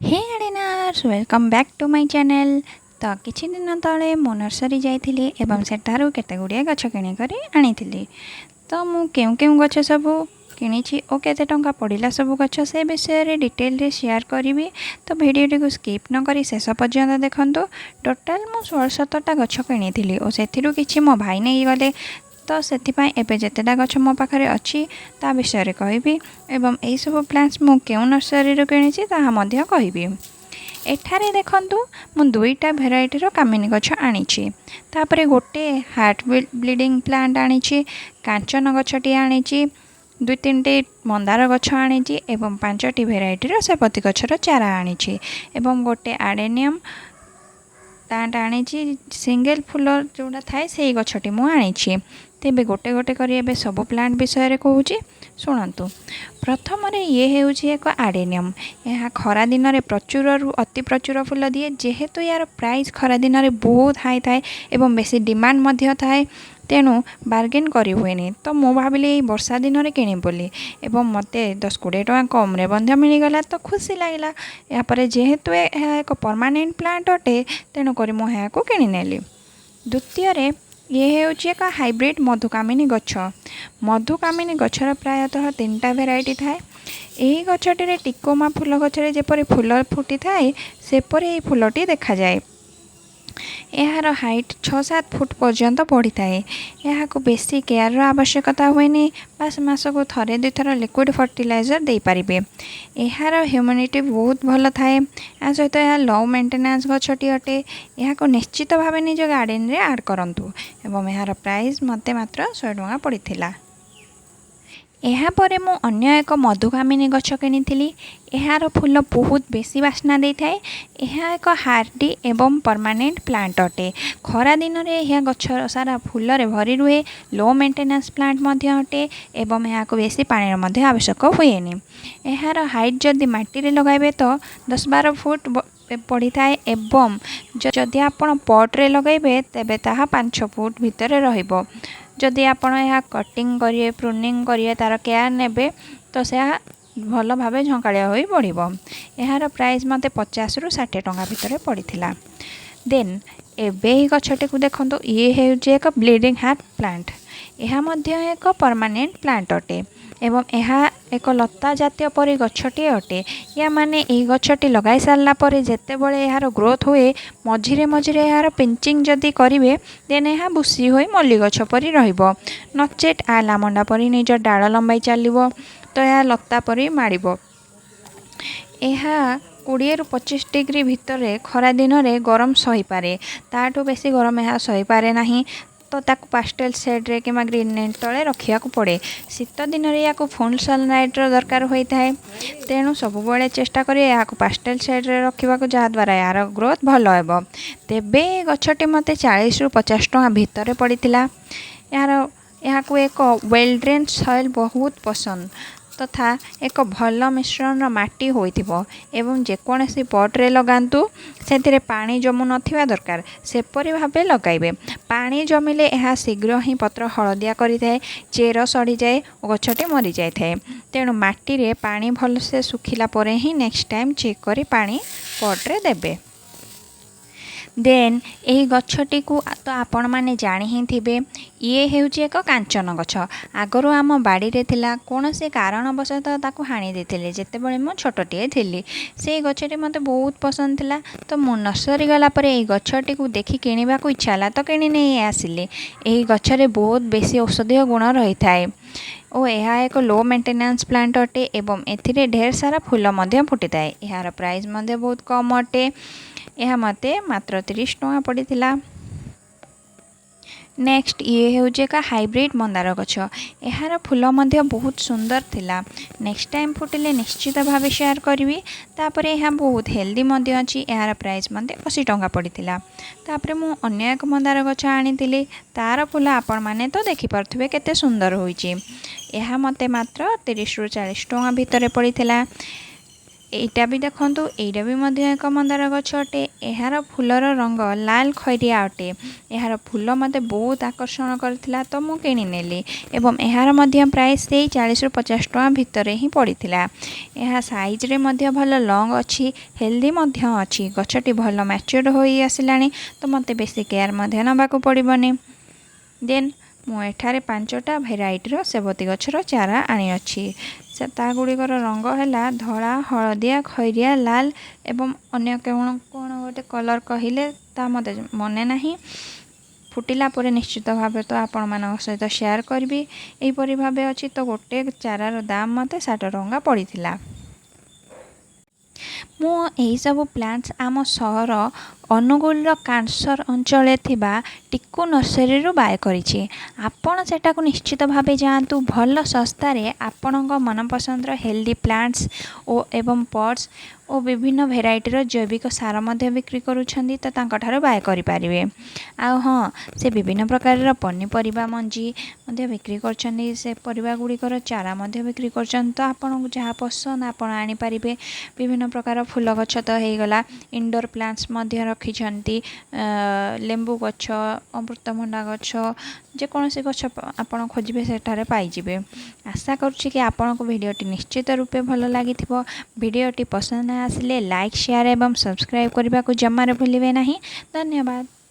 Hey gardeners, welcome back to my channel. ତ କିଛି ଦିନ ତଳେ ମୁଁ ନର୍ସରୀ ଯାଇଥିଲି ଏବଂ ସେଠାରୁ କେତେ ଗୁଡ଼ିଏ ଗଛ କିଣିକରି ଆଣିଥିଲି। ତ ମୁଁ କେଉଁ କେଉଁ ଗଛ ସବୁ କିଣିଛି ଓ କେତେ ଟଙ୍କା ପଡ଼ିଲା ସବୁ ଗଛ, ସେ ବିଷୟରେ ଡିଟେଲରେ ସେୟାର କରିବି। ତ ଭିଡ଼ିଓଟିକୁ ସ୍କିପ୍ ନ କରି ଶେଷ ପର୍ଯ୍ୟନ୍ତ ଦେଖନ୍ତୁ। ଟୋଟାଲ୍ ମୁଁ 16 17ଟା ଗଛ କିଣିଥିଲି ଓ ସେଥିରୁ କିଛି ମୋ ଭାଇ ନେଇଗଲେ। ତ ସେଥିପାଇଁ ଏବେ ଯେତେଟା ଗଛ ମୋ ପାଖରେ ଅଛି, ତା ବିଷୟରେ କହିବି ଏବଂ ଏହିସବୁ ପ୍ଲାଣ୍ଟସ୍ ମୁଁ କେଉଁ ନର୍ସରୀରୁ କିଣିଛି, ତାହା ମଧ୍ୟ କହିବି। ଏଠାରେ ଦେଖନ୍ତୁ, ମୁଁ ଦୁଇଟା ଭେରାଇଟିର କାମିନୀ ଗଛ ଆଣିଛି। ତାପରେ ଗୋଟେ ହାର୍ଟ ବ୍ଲିଡ଼ିଂ ପ୍ଲାଣ୍ଟ ଆଣିଛି, କାଞ୍ଚନ ଗଛଟିଏ ଆଣିଛି, ଦୁଇ ତିନିଟି ମନ୍ଦାର ଗଛ ଆଣିଛି ଏବଂ ପାଞ୍ଚଟି ଭେରାଇଟିର ସେବତୀ ଗଛର ଚାରା ଆଣିଛି ଏବଂ ଗୋଟେ ଆଡ଼େନିୟମ୍ ପ୍ଲାଣ୍ଟ ଆଣିଛି। ସିଙ୍ଗଲ ଫୁଲ ଯେଉଁଟା ଥାଏ, ସେଇ ଗଛଟି ମୁଁ ଆଣିଛି। ତେବେ ଗୋଟେ ଗୋଟେ କରି ଏବେ ସବୁ ପ୍ଲାଣ୍ଟ ବିଷୟରେ କହୁଛି, ଶୁଣନ୍ତୁ। ପ୍ରଥମରେ ଇଏ ହେଉଛି ଏକ ଆଡ଼େନିୟମ୍। ଏହା ଖରା ଦିନରେ ପ୍ରଚୁରରୁ ଅତି ପ୍ରଚୁର ଫୁଲ ଦିଏ। ଯେହେତୁ ଏହାର ପ୍ରାଇସ୍ ଖରା ଦିନରେ ବହୁତ ହାଇ ଥାଏ ଏବଂ ବେଶୀ ଡିମାଣ୍ଡ ମଧ୍ୟ ଥାଏ, ତେଣୁ ବାର୍ଗେନ୍ କରିହୁଏନି। ତ ମୁଁ ଭାବିଲି ଏଇ ବର୍ଷା ଦିନରେ କିଣିବି ବୋଲି ଏବଂ ମୋତେ 10-20 ଟଙ୍କା କମ୍ରେ ମଧ୍ୟ ମିଳିଗଲା, ତ ଖୁସି ଲାଗିଲା। ଏହାପରେ ଯେହେତୁ ଏହା ଏକ ପରମାନେଣ୍ଟ ପ୍ଲାଣ୍ଟ ଅଟେ, ତେଣୁକରି ମୁଁ ଏହାକୁ କିଣିନେଲି। ଦ୍ୱିତୀୟରେ ଇଏ ହେଉଛି ଏକ ହାଇବ୍ରିଡ଼ ମଧୁକାମିନୀ ଗଛ। ମଧୁକାମିନୀ ଗଛର ପ୍ରାୟତଃ ତିନିଟା ଭେରାଇଟି ଥାଏ। ଏହି ଗଛଟିରେ ଟିକୋମା ଫୁଲ ଗଛରେ ଯେପରି ଫୁଲ ଫୁଟିଥାଏ, ସେପରି ଏହି ଫୁଲଟି ଦେଖାଯାଏ। ଏହାର ହାଇଟ୍ 6-7 ଫୁଟ ପର୍ଯ୍ୟନ୍ତ ବଢ଼ିଥାଏ। ଏହାକୁ ବେଶୀ କେୟାରର ଆବଶ୍ୟକତା ହୁଏନି, ବାସ୍ ମାସକୁ ଥରେ ଦୁଇଥର ଲିକ୍ୱିଡ଼ ଫର୍ଟିଲାଇଜର୍ ଦେଇପାରିବେ। ଏହାର ହ୍ୟୁମିଡ଼ିଟି ବହୁତ ଭଲ ଥାଏ। ଏହା ସହିତ ଏହା ଲୋ ମେଣ୍ଟେନାନ୍ସ ଗଛଟି ଅଟେ। ଏହାକୁ ନିଶ୍ଚିତ ଭାବେ ନିଜ ଗାର୍ଡ଼େନରେ ଆଡ଼୍ କରନ୍ତୁ ଏବଂ ଏହାର ପ୍ରାଇସ୍ ମୋତେ ମାତ୍ର 100 ଟଙ୍କା ପଡ଼ିଥିଲା। ଏହାପରେ ମୁଁ ଅନ୍ୟ ଏକ ମଧୁକାମିନୀ ଗଛ କିଣିଥିଲି। ଏହାର ଫୁଲ ବହୁତ ବେଶୀ ବାସ୍ନା ଦେଇଥାଏ। ଏହା ଏକ ହାର୍ଡି ଏବଂ ପରମାନେଣ୍ଟ ପ୍ଲାଣ୍ଟ ଅଟେ। ଖରା ଦିନରେ ଏହା ଗଛ ସାରା ଫୁଲରେ ଭରି ରୁହେ। ଲୋ ମେଣ୍ଟେନାନ୍ସ ପ୍ଲାଣ୍ଟ ମଧ୍ୟ ଅଟେ ଏବଂ ଏହାକୁ ବେଶୀ ପାଣିର ମଧ୍ୟ ଆବଶ୍ୟକ ହୁଏନି। ଏହାର ହାଇଟ୍ ଯଦି ମାଟିରେ ଲଗାଇବେ ତ 10-12 ଫୁଟ ବଢ଼ିଥାଏ ଏବଂ ଯଦି ଆପଣ ପଟ୍ରେ ଲଗାଇବେ, ତେବେ ତାହା 5-6 ଫୁଟ ଭିତରେ ରହିବ। ଯଦି ଆପଣ ଏହା କଟିଂ କରିବେ, ପ୍ରୁନିଂ କରିବେ, ତା'ର କେୟାର ନେବେ, ତ ସେ ଭଲ ଭାବେ ଝଙ୍କାଳିଆ ହୋଇ ବଢ଼ିବ। ଏହାର ପ୍ରାଇସ୍ ମୋତେ 50ରୁ 60 ଟଙ୍କା ଭିତରେ ପଡ଼ିଥିଲା। ଦେନ୍ ଏବେ ଏହି ଗଛଟିକୁ ଦେଖନ୍ତୁ। ଇଏ ହେଉଛି ଏକ ବ୍ଲିଡ଼ିଂ ହାର୍ଟ ପ୍ଲାଣ୍ଟ। ଏହା ମଧ୍ୟ ଏକ ପରମାନେଣ୍ଟ ପ୍ଲାଣ୍ଟ ଅଟେ ଏବଂ ଏହା ଏକ ଲତା ଜାତୀୟ ପରି ଗଛଟିଏ ଅଟେ। ୟା ମାନେ ଏହି ଗଛଟି ଲଗାଇ ସାରିଲା ପରେ ଯେତେବେଳେ ଏହାର ଗ୍ରୋଥ୍ ହୁଏ, ମଝିରେ ମଝିରେ ଏହାର ପିଞ୍ଚିଂ ଯଦି କରିବେ, ଦେନ୍ ଏହା ବୁଶି ହୋଇ ମଲ୍ଲି ଗଛ ପରି ରହିବ, ନଚେତ୍ ଆଲାମଣ୍ଡା ପରି ନିଜ ଡାଳ ଲମ୍ବାଇ ଚାଲିବ। ତ ଏହା ଲତା ପରି ମାଡ଼ିବ। ଏହା 20ରୁ 25 ଡିଗ୍ରୀ ଭିତରେ ଖରା ଦିନରେ ଗରମ ସହିପାରେ। ତା'ଠୁ ବେଶୀ ଗରମ ଏହା ସହିପାରେ ନାହିଁ। ତ ତାକୁ ପାଷ୍ଟେଲ ସେଡ଼୍ରେ କିମ୍ବା ଗ୍ରୀନ୍ ନେଟ୍ ତଳେ ରଖିବାକୁ ପଡ଼େ। ଶୀତ ଦିନରେ ୟାକୁ ଫୁଲ୍ ସନଲାଇଟ୍ର ଦରକାର ହୋଇଥାଏ। ତେଣୁ ସବୁବେଳେ ଚେଷ୍ଟା କରି ଏହାକୁ ପାଷ୍ଟେଲ ସେଡ଼୍ରେ ରଖିବାକୁ, ଯାହାଦ୍ୱାରା ଏହାର ଗ୍ରୋଥ୍ ଭଲ ହେବ। ତେବେ ଏ ଗଛଟି ମୋତେ 40ରୁ 50 ଟଙ୍କା ଭିତରେ ପଡ଼ିଥିଲା। ଏହାକୁ ଏକ ୱେଲ୍ ଡ୍ରେନ୍ ସଏଲ୍ ବହୁତ ପସନ୍ଦ ତଥା ଏକ ଭଲ ମିଶ୍ରଣର ମାଟି ହୋଇଥିବ ଏବଂ ଯେକୌଣସି ପଟ୍ରେ ଲଗାନ୍ତୁ, ସେଥିରେ ପାଣି ଜମୁ ନଥିବା ଦରକାର, ସେପରି ଭାବେ ଲଗାଇବେ। ପାଣି ଜମିଲେ ଏହା ଶୀଘ୍ର ହିଁ ପତ୍ର ହଳଦିଆ କରିଥାଏ, ଚେର ସଢ଼ିଯାଏ ଓ ଗଛଟି ମରିଯାଇଥାଏ। ତେଣୁ ମାଟିରେ ପାଣି ଭଲସେ ଶୁଖିଲା ପରେ ହିଁ ନେକ୍ସଟ ଟାଇମ୍ ଚେକ୍ କରି ପାଣି ପଟ୍ରେ ଦେବେ। ଦେନ୍ ଏହି ଗଛଟିକୁ ତ ଆପଣମାନେ ଜାଣି ହିଁ ଥିବେ। ଇଏ ହେଉଛି ଏକ କାଞ୍ଚନ ଗଛ। ଆଗରୁ ଆମ ବାଡ଼ିରେ ଥିଲା। କୌଣସି କାରଣବଶତଃ ତାକୁ ହାଣି ଦେଇଥିଲେ ଯେତେବେଳେ ମୁଁ ଛୋଟଟିଏ ଥିଲି। ସେଇ ଗଛଟି ମୋତେ ବହୁତ ପସନ୍ଦ ଥିଲା। ତ ମୁଁ ନର୍ସରୀ ଗଲା ପରେ ଏହି ଗଛଟିକୁ ଦେଖି କିଣିବାକୁ ଇଚ୍ଛା ହେଲା, ତ କିଣି ନେଇ ଆସିଲି। ଏହି ଗଛରେ ବହୁତ ବେଶୀ ଔଷଧୀୟ ଗୁଣ ରହିଥାଏ ଓ ଏହା ଏକ ଲୋ ମେଣ୍ଟେନାନ୍ସ ପ୍ଲାଣ୍ଟ ଅଟେ ଏବଂ ଏଥିରେ ଢେର ସାରା ଫୁଲ ମଧ୍ୟ ଫୁଟିଥାଏ। ଏହାର ପ୍ରାଇସ୍ ମଧ୍ୟ ବହୁତ କମ୍ ଅଟେ। ଏହା ମୋତେ ମାତ୍ର 30 ଟଙ୍କା ପଡ଼ିଥିଲା। ନେକ୍ସଟ ଇଏ ହେଉଛି ଏକ ହାଇବ୍ରିଡ଼ ମନ୍ଦାର ଗଛ। ଏହାର ଫୁଲ ମଧ୍ୟ ବହୁତ ସୁନ୍ଦର ଥିଲା। ନେକ୍ସଟ ଟାଇମ୍ ଫୁଟିଲେ ନିଶ୍ଚିତ ଭାବେ ସେୟାର କରିବି। ତାପରେ ଏହା ବହୁତ ହେଲ୍ଦି ମଧ୍ୟ ଅଛି। ଏହାର ପ୍ରାଇସ୍ ମୋତେ 80 ଟଙ୍କା ପଡ଼ିଥିଲା। ତାପରେ ମୁଁ ଅନ୍ୟ ଏକ ମନ୍ଦାର ଗଛ ଆଣିଥିଲି। ତା'ର ଫୁଲ ଆପଣମାନେ ତ ଦେଖିପାରୁଥିବେ କେତେ ସୁନ୍ଦର ହୋଇଛି। ଏହା ମୋତେ ମାତ୍ର 30ରୁ 40 ଟଙ୍କା ଭିତରେ ପଡ଼ିଥିଲା। ଏଇଟା ବି ଦେଖନ୍ତୁ, ଏଇଟା ବି ମଧ୍ୟ ଏକ ମନ୍ଦାର ଗଛ ଅଟେ। ଏହାର ଫୁଲର ରଙ୍ଗ ଲାଲ ଖଇରିଆ ଅଟେ। ଏହାର ଫୁଲ ମୋତେ ବହୁତ ଆକର୍ଷଣ କରିଥିଲା, ତ ମୁଁ କିଣିନେଲି ଏବଂ ଏହାର ମଧ୍ୟ ପ୍ରାୟ ସେଇ 40ରୁ 50 ଟଙ୍କା ଭିତରେ ହିଁ ପଡ଼ିଥିଲା। ଏହା ସାଇଜ୍ରେ ମଧ୍ୟ ଭଲ ଲଙ୍ଗ୍ ଅଛି, ହେଲ୍ଦି ମଧ୍ୟ ଅଛି। ଗଛଟି ଭଲ ମ୍ୟାଚୁର୍ଡ଼ ହୋଇ ଆସିଲାଣି, ତ ମୋତେ ବେଶୀ କେୟାର ମଧ୍ୟ ନେବାକୁ ପଡ଼ିବନି। ଦେନ୍ ମୁଁ ଏଠାରେ 5ଟା ଭେରାଇଟିର ସେବତୀ ଗଛର ଚାରା ଆଣିଅଛି। ସେ ତା ଗୁଡ଼ିକର ରଙ୍ଗ ହେଲା ଧଳା, ହଳଦିଆ, ଖଇରିଆ, ଲାଲ ଏବଂ ଅନ୍ୟ କ'ଣ କ'ଣ ଗୋଟେ କଲର୍ କହିଲେ, ତା ମୋତେ ମନେ ନାହିଁ। ଫୁଟିଲା ପରେ ନିଶ୍ଚିତ ଭାବେ ତ ଆପଣମାନଙ୍କ ସହିତ ସେୟାର କରିବି। ଏହିପରି ଭାବେ ଅଛି। ତ ଗୋଟେ ଚାରାର ଦାମ ମୋତେ 60 ଟଙ୍କା ପଡ଼ିଥିଲା। ମୁଁ ଏହିସବୁ ପ୍ଲାଣ୍ଟସ୍ ଆମ ସହର ଅନୁଗୁଳର କାନସର ଅଞ୍ଚଳରେ ଥିବା ଟିକୁ ନର୍ସରୀରୁ ବାଏ କରିଛି। ଆପଣ ସେଟାକୁ ନିଶ୍ଚିତ ଭାବେ ଯାଆନ୍ତୁ। ଭଲ ଶସ୍ତାରେ ଆପଣଙ୍କ ମନପସନ୍ଦର ହେଲ୍ଦି ପ୍ଲାଣ୍ଟସ୍ ଓ ଏବଂ ପଟ୍ସ ଓ ବିଭିନ୍ନ ଭେରାଇଟିର ଜୈବିକ ସାର ମଧ୍ୟ ବିକ୍ରି କରୁଛନ୍ତି, ତ ତାଙ୍କଠାରୁ ବାଏ କରିପାରିବେ। ଆଉ ହଁ, ସେ ବିଭିନ୍ନ ପ୍ରକାରର ପନିପରିବା ମଞ୍ଜି ମଧ୍ୟ ବିକ୍ରି କରୁଛନ୍ତି, ସେ ପରିବା ଗୁଡ଼ିକର ଚାରା ମଧ୍ୟ ବିକ୍ରି କରୁଛନ୍ତି। ତ ଆପଣଙ୍କୁ ଯାହା ପସନ୍ଦ ଆପଣ ଆଣିପାରିବେ। ବିଭିନ୍ନ ପ୍ରକାର ଫୁଲ ଗଛ ତ ହେଇଗଲା, ଇନଡୋର୍ ପ୍ଲାଣ୍ଟସ୍ ମଧ୍ୟ ରଖିଛନ୍ତି। ଲେମ୍ବୁ ଗଛ, ଅମୃତଭଣ୍ଡା ଗଛ, ଯେକୌଣସି ଗଛ ଆପଣ ଖୋଜିବେ ସେଠାରେ ପାଇଯିବେ। ଆଶା କରୁଛି କି ଆପଣଙ୍କୁ ଭିଡ଼ିଓଟି ନିଶ୍ଚିତ ରୂପେ ଭଲ ଲାଗିଥିବ। ଭିଡ଼ିଓଟି ପସନ୍ଦ ଆସିଲେ ଲାଇକ୍, ସେୟାର ଏବଂ ସବସ୍କ୍ରାଇବ୍ କରିବାକୁ ଜମାରୁ ଭୁଲିବେ ନାହିଁ। ଧନ୍ୟବାଦ।